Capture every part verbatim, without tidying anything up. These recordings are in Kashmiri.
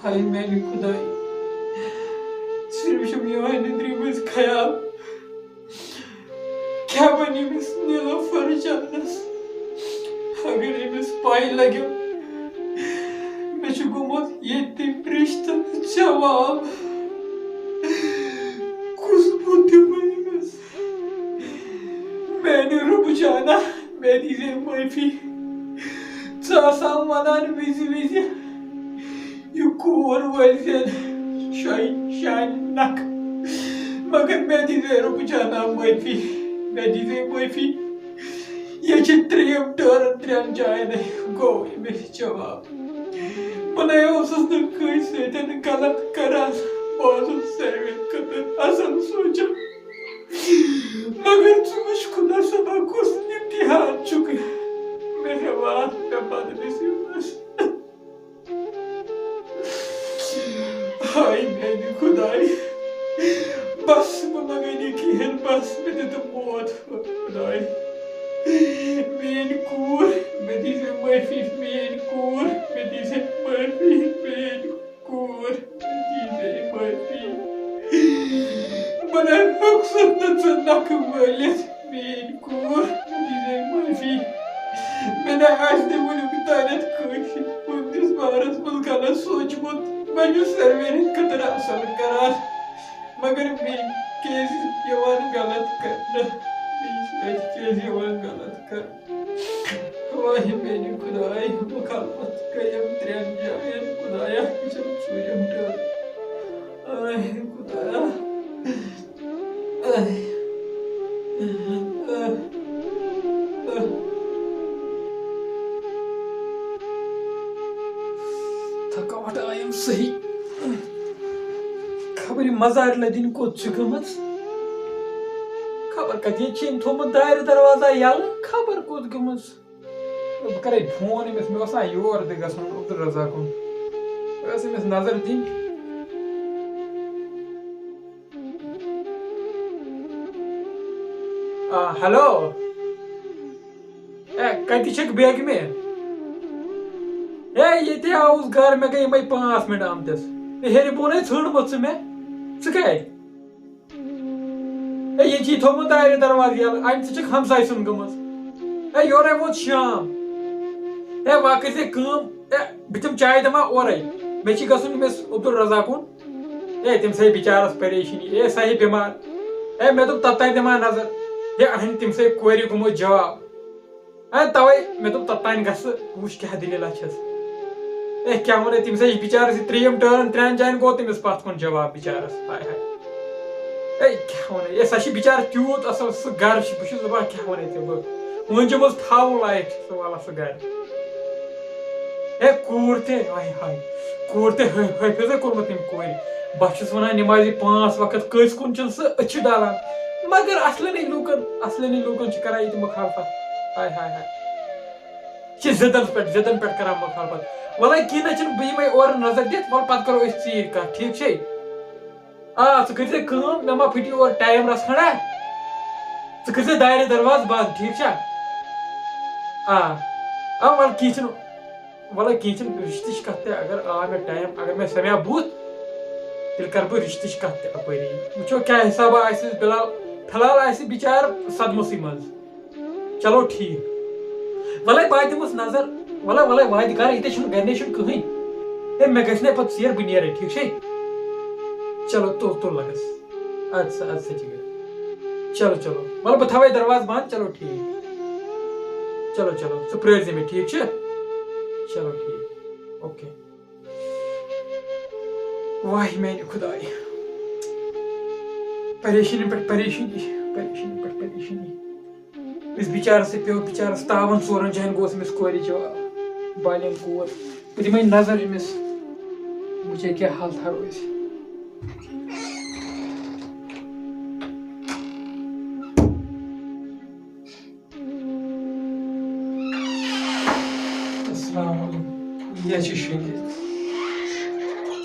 ہاے میانہِ خدایہِ، صرف چھُم یِوان نِندرِ منٛز خیال، کیٛاہ بَنہِ أمِس نیلوفر جانس، اگر أمِس پَے لَگٮ۪م مےٚ چھُ گوٚمُت ییٚتہِ رِشتہٕ ژےٚ وال، کُس بُتھ دِمہٕ أمِس؟ میانہِ رۄبہٕ جانا، مےٚ دیٖزے معٲفی۔ ژٕ آسان وَنان وِزِ وِزِ، یہِ کوٗر وٲلۍ زٮ۪ن شۄنٛگہِ شانہِ نکھٕ۔ مگر مےٚ دیٖزے رۄبہٕ جانا معٲفی، مےٚ دیٖزے معٲفی۔ یہِ چھِ ترٛیٚیِم ٹٲرٕن ترٛٮ۪ن جاین گوٚو أمِس جواب۔ بہٕ نَے اوسُس نہٕ کٲنٛسہِ سۭتۍ غلط کران، بہٕ اوسُس سارِوٕے خٲطرٕ اَصٕل سونٛچان۔ مگر ژٕ وٕچھ خۄدا صٲبا، کُس امتحان چھُکھ مےٚ ہٮ۪وان، مےٚ بدنصیٖبس۔ ہاے میانہِ خدایہِ، بس بہٕ منگے نہٕ کِہیٖنۍ، بس مےٚ دِ تہٕ موت، خدایہِ۔ میٲنۍ کوٗر، مےٚ دیٖزِ معٲفی، میٲنۍ کوٗر، مےٚ دیٖزِ معٲفی، میٲنۍ کوٗر، مےٚ دیٖزِ معٲفی۔ بہٕ نہ ہیوٚکُس نہٕ ژٕ نکھٕ وٲلِتھ۔ میٲنۍ کوٗر، مےٚ دیٖزے معٲفی۔ مےٚ نہ آسہِ نہٕ وُنیُک تانٮ۪تھ کٲنٛسہِ ہٕنٛدِس بارس منٛز غلط سوٗنٛچمُت۔ وۄنۍ اوس ساروِین ہٕنٛدِ خٲطرٕ اصل قرار، مگر مےٚ کیٛازِ یِوان غلط کرنہٕ؟ مےٚ سۭتۍ کیٛازِ یِوان غلط کرنہٕ؟ واے میانہِ خدایہِ، مخالفت گٔیم ترٛٮ۪ن جاین، خدایا، یہِ چھم ژوٗرِم ٹٲر۔ آے خدایا۔ تھکاوٹ آیم صحیح۔ خبر یہِ مزارِ لدِنۍ کوٚت چھِ گٔمٕژ؟ خبر کتہِ؟ ییٚتہِ چھِ أمۍ تھوٚومُت دارِ دروازہ یَلہٕ، خبر کوٚت گٔمٕژ؟ بہٕ کرے فون أمِس، مےٚ اوس نا یور تہِ گژھُن عبدالرزاقُن۔ مےٚ ٲس أمِس نظر دِنۍ۔ آ، ہیلو۔ اے، کتہِ چھکھ بیگمہِ؟ اے، ییٚتے آوُس گرٕ، مےٚ گٔے یِمے پانٛژھ مِنٹ آمتِس۔ اے، ہیٚرِ بۄن ہے ژھٕنمُت ژٕ مےٚ۔ ژٕ کتہِ؟ اے، ییٚتہِ چھُے تھوٚومُت دارِ دروازٕ یَلہٕ، اَمہِ ژٕ چھَکھ ہمسایہِ سُنٛد گٔمٕژ۔ اے، یورَے ووت شام۔ اے، وۄنۍ کٔرۍ زِ کٲم، اے، بہٕ دِمہٕ چاے دِمہٕ ہا اورَے۔ مےٚ چھِ گژھُن أمِس عبدالرزاق کُن۔ اے، تٔمِس ہے بِچارَس پریشٲنی، اے، سُہ ہے بٮ۪مار۔ اے، مےٚ دوٚپ، توٚتام دِمہٕ ہا نظر۔ ہے، اَہَنہِ تٔمِس ہے کورِ گوٚمُت جواب۔ اے، توے مےٚ دوٚپ، توٚتام گژھٕ، بہٕ وٕچھٕ کیٛاہ دٔلیٖلہ چھَس۔ اے، کیٛاہ وَنَے، تٔمِس ہے چھِ بِچارَس یہِ ترٛیٚیِم ٹٲرٕن، ترٛٮ۪ن جاین گوٚو تٔمِس پَتھ کُن جواب بِچارَس۔ ہاے ہاے۔ اے، کیٛاہ وَنَے، اے، سۄ چھِ بِچارٕ تیوٗت اَصٕل، سُہ گَرٕ چھِ، بہٕ چھُس دَپان، کیٛاہ وَنَے ژےٚ بہٕ۔ وۄنۍ چھِ منٛز تھاوُن لایق چھِ سُہ، وَلہٕ سُہ گَرٕ۔ اے، کوٗر تہِ، ہاے ہاے، کوٗر تہِ حٲ-، حٲفِظَے کوٚرمُت تٔمۍ کورِ۔ بہٕ چھُس وَنان، نٮ۪مازِ پانٛژھ وقت کٔژ کُن چھُنہٕ سُہ أچھِ ڈالان۔ مگر اَصلٮ۪نٕے لوٗکَن، اَصلٮ۪نٕے لوٗکَن چھِ کَران ییٚتہِ مُخالفت۔ ہاے ہاے ہاے۔ یہِ چھِ ضِدَن پٮ۪ٹھ، ضِدَن پٮ۪ٹھ کَران مُخالفت۔ وَلَے کینٛہہ نہ چھِنہٕ، بہٕ یِمَے اورٕ نظر دِتھ، وَلہٕ پَتہٕ کَرو أسۍ ژیٖرۍ کَتھ، ٹھیٖک چھے؟ آ، ژٕ کٔرۍ زِ کٲم، مےٚ ما پھٕٹی اورٕ ٹایم رَژھ کھنٛڈا؟ ژٕ کٔرۍ زِ دارِ دروازٕ بنٛد، ٹھیٖک چھا؟ آ۔ آ، وَلہٕ کینٛہہ چھِنہٕ، وَلہٕ کینٛہہ چھِنہٕ، رِشتٕچ کَتھ تہِ، اگر آ مےٚ ٹایم، اگر مےٚ سَمیا بُتھ، تیٚلہِ کَرٕ بہٕ رِشتٕچ کَتھ تہِ اَپٲری۔ وٕچھو کیٛاہ حِسابا آسہِ فِلحال، فِلحال آسہِ بِچارٕ صدمَسٕے منٛز۔ چلو ٹھیٖک۔ وَلَے بہٕ دِمَس نظر۔ وَلَے، وَلَے، واتہِ گَرٕ، ییٚتہِ چھُنہٕ گَرِ نَے چھُنہٕ کٕہٕنۍ۔ ہے، مےٚ گژھِ نَے پَتہٕ ژیر، بہٕ نیرَے، ٹھیٖک چھے؟ چلو، تُل، تُل لَگَس۔ اَدٕ سا، اَدٕ سا، جِگر۔ چلو، چلو۔ وَلہٕ بہٕ تھاوَے دروازٕ بنٛد، چلو ٹھیٖک۔ چلو، چلو، ژٕ پرٛٲرۍ زِ مےٚ، ٹھیٖک چھِ؟ چلو ٹھیٖک۔ اوکے۔ واے میانہِ خدایہِ۔ پریشٲنی پٮ۪ٹھ پریشٲنی، پریشٲنی پٮ۪ٹھ پریشٲنی۔ أمِس بِچارَس سۭتۍ پیوٚو بِچارَس تاوَن، ژورَن جاین گوٚو أمِس کورِ جواب۔ بالینغ کور۔ بہٕ دِمَے نظر أمِس۔ وٕچھے کیٛاہ حالتھا روزِ۔ السلام علیکم۔ یہِ چھِ شٔنگِتھ۔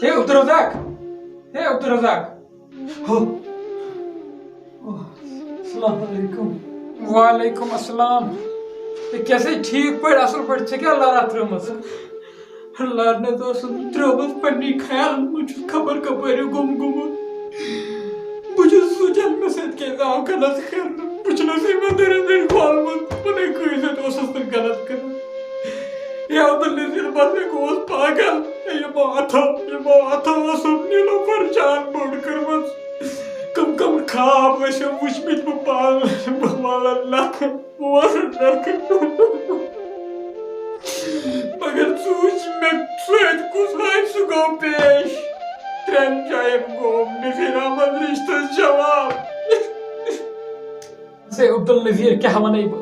ہے عبدالرزاق! ہے عبدالرزاق! ہو۔ السلام علیکم۔ وعلیکم السلام۔ ہے، کیٛاہ سا ٹھیٖک پٲٹھۍ، اَصٕل پٲٹھۍ؟ ژےٚ کیٛاہ لَرا ترٛٲومٕژ؟ لعنت اوسُم ترٛٲومٕژ پننی خیالن منٛز، چھُس خبر کپٲرۍ گُم گوٚمُت۔ بہٕ چھُس سونٛچان، مےٚ سۭتۍ کیٛازِ آو غلط کرنہٕ؟ بہٕ چھُنس یِمن دٔرِن دٔرۍ کھولمُت، بہٕ نے کٲنٛسہِ سۭتۍ اوسُس نہٕ غلط کران۔ یا عبدالنذیر، بس مےٚ گوس پاگل۔ یِمو اتھو، یِمو اتھو اوسُم نیٖلوفر جان بٔڑ کٔرمٕژ۔ کم کم خواب ٲسِم وٕچھمٕتۍ بہٕ پانہٕ، بہٕ والن نکھٕ۔ مگر ژٕ وٕچھ مےٚ سۭتۍ کُس حٲدثہٕ گوٚو پیش۔ ترٛٮ۪ن جاین گوٚو نذیر احمد رشتس جواب۔ ہے عبدالنذیر، کیٛاہ وَنَے بہٕ؟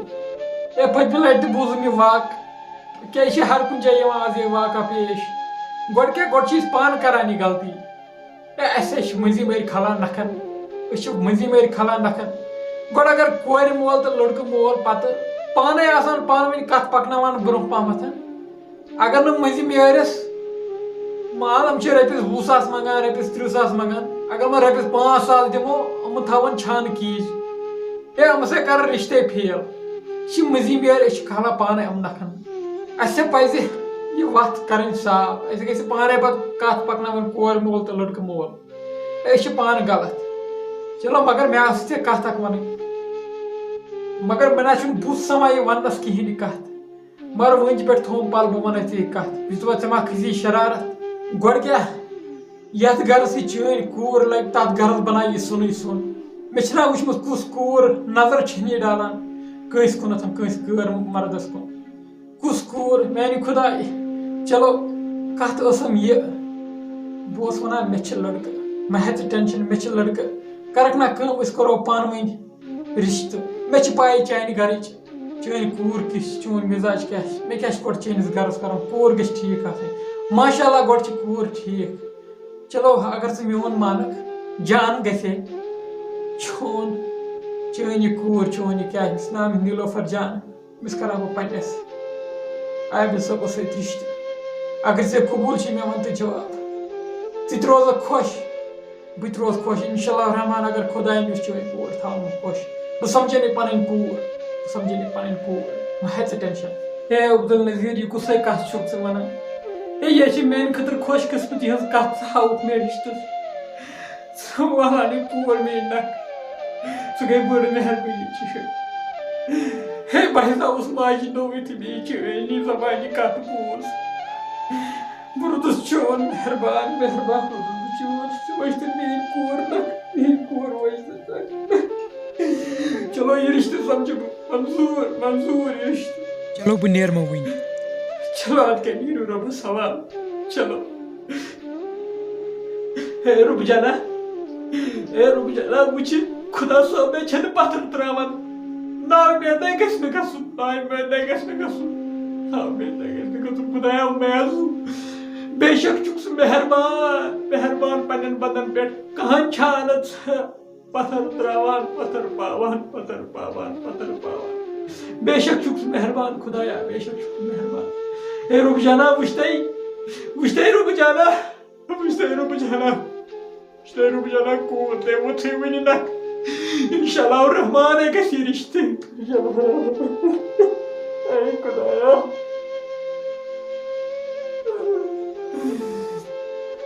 ہے، پٔتمہِ لَٹہِ تہِ بوٗزُم یہِ واقعہٕ۔ کیٛازِ چھِ ہر کُنہِ جایہِ یِوان آز یہِ واقعہٕ پیش؟ گۄڈٕ کیٛاہ، گۄڈٕ چھِ أسۍ پانہٕ کران یہِ غلطی۔ ہے، اَسہِ ہے چھِ مٔنٛزی مٲرۍ کھلان نَکھَن۔ أسۍ چھِ مٔنٛزی مٲرۍ کھلان نَکھَن۔ گۄڈٕ اگر کورِ مول تہٕ لٔڑکہٕ مول پَتہٕ پانَے آسان پانہٕ ؤنۍ کَتھ پَکناوان برٛونٛہہ پَہمَتھ، اگر نہٕ مٔنٛزِم یٲرِس، مان، یِم چھِ رۄپیَس وُہ ساس منٛگان، رۄپیَس تٕرٛہ ساس منٛگان، اگر یِمَن رۄپیَس پانٛژھ ساس دِمو، یِم تھاوَن چھانہٕ کیٖج۔ ہے، یِم ہسا کَرَن رِشتے فیل۔ یہِ چھِ مٔنٛزِم یٲرۍ، أسۍ چھِ کھالان پانَے یِم نَکھَن۔ اَسہِ پَزِ یہِ وَتھ کَرٕنۍ صاف۔ اَسہِ گژھِ پانَے پَتہٕ کَتھ پَکناوٕنۍ کورِ مول تہٕ لٔڑکہٕ مول۔ أسۍ چھِ پانہٕ غلط۔ چلو، مگر مےٚ ٲس ژےٚ کَتھ اَکھ وَنٕنۍ۔ مگر مےٚ نہ چھُنہٕ بُتھ سَمان یہِ وَننَس کِہیٖنۍ یہِ کَتھ۔ مگر وۄنۍ تہِ پٮ۪ٹھ تھوٚوُم پَل، بہٕ وَنَے ژےٚ یہِ کَتھ۔ یُس دَپان ژےٚ ما کھٔسی شرارت؟ گۄڈٕ کیٛاہ؟ یَتھ گَرَس یہِ چٲنۍ کوٗر لَگہِ، تَتھ گَرَس بَنایہِ یہِ سۄنٕے سۄن۔ مےٚ چھِنہ وٕچھمٕژ کُس کوٗر نظر چھِنہٕ یہِ ڈالان کٲنٛسہِ کُنَتھ، کٲنٛسہِ غٲر مَردَس کُن۔ کُس کوٗر، میٛانہِ خۄدایہِ۔ چلو، کَتھ ٲسٕم یہِ، بہٕ اوسُس وَنان، مےٚ چھِ لٔڑکہٕ، مہ ہےٚ ژٕ ٹٮ۪نشَن، مےٚ چھِ لٔڑکہٕ۔ کَرَکھ نہ کٲم، أسۍ کَرو پانہٕ ؤنۍ رِشتہٕ۔ مےٚ چھِ پَے چانہِ گَرٕچ، چٲنۍ کوٗر کِژھ چھِ، چون مِزاج کیٛاہ چھِ، مےٚ کیٛاہ چھِ گۄڈٕ چٲنِس گَرَس کَرُن، کوٗر گژھِ ٹھیٖک آسٕنۍ۔ ماشاء اللہ، گۄڈٕ چھِ کوٗر ٹھیٖک۔ چلو، اگر ژٕ میون مانَکھ، جان گژھِ ہے۔ چون، چٲنۍ یہِ کوٗر، چون یہِ کیٛاہ، أمِس ناو نیٖلوفر جان، أمِس کَرٕ ہا بہٕ پنٛنِس عابد صٲبَس سۭتۍ رِشتہٕ۔ اگر ژےٚ قبوٗل چھِ، مےٚ وَن تہٕ جواب۔ ژٕ تہِ روزَکھ خۄش، بہٕ تہِ روزٕ خۄش۔ اِنشاء اللہ الرحمٰن، اگر خۄدایَن یُس چٲنۍ کوٗر تھاوُن خۄش۔ بہٕ سَمجھے نہٕ پَنٕنۍ کوٗر، بہٕ سَمجھے نہٕ پَنٕنۍ کوٗر۔ مہ ہےٚ ژٕ ٹٮ۪نشَن۔ ہے عبدالنذیر، یہِ کُسٕے کَتھ چھُکھ ژٕ وَنان؟ ہے، یہِ چھِ میٛانہِ خٲطرٕ خۄش قٕسمتی ہٕنٛز کَتھ، ژٕ ہاوُکھ مےٚ رِشتہٕ۔ ژٕ والان یہِ کوٗر میٛٲنۍ نَکھ۔ ژٕ گٔے بٔڑ مہربٲنی چٲنۍ۔ ہے، بہٕ ہسا اوسُس ماجہِ نوٚو یُتھُے مےٚ یہِ چٲنۍ یہِ زبانہِ کَتھ بوٗز۔ بہٕ روٗدُس چون مہربان، مہربان روٗدُس بہٕ چون۔ ژٕ وٕچھ تہٕ میٛٲنۍ کوٗر نَکھ، میٛٲنۍ کوٗر وٕچھ تہٕ۔ چلو، یہِ رِشتہٕ سَمجھٕ بہٕ منظوٗر، منظوٗر یہِ رِشتہٕ۔ چلو، بہٕ نیرمو وٕنہِ۔ چلو، اَدٕ کیٛاہ، نیٖرِو رۄبَس حوالہٕ۔ چلو۔ ہے رُک جانا، ہے رُک جانا، وٕچھِ خۄدا صٲب، مےٚ چھَنہٕ پَتھر ترٛاوان۔ نا، مےٚ نَے گژھِ نہٕ گژھُن، نا، مےٚ نَے گژھِ نہٕ گژھُن، نا، مےٚ نَے گژھِ نہٕ گژھُن، خۄدایا، مےٚ حظ۔ بے شک چھُکھ ژٕ مہربان، مہربان پنٛنٮ۪ن بنٛدَن پٮ۪ٹھ، کٕہٕنۍ چھانہٕ ژٕ۔ پتھر تراوان، پتھر پاوان، پتھر پاوان، پتھر پاوان۔ بے شک چھُکھ ژٕ مہربان خدایا، بے شک چھُکھ ژٕ مہربان۔ ہے رُک جانا، وٕچھتَے، وٕچھتَے رُک جانا، وٕچھتَے رُک جانا، وٕچھتَے رُک جانا، کوٗر تہِ وٕژھٕے وٕنہِ نَکھ۔ انشاءاللہ الرحمن ہے گژھِ یہِ رِشتہٕ۔ اے خدایا۔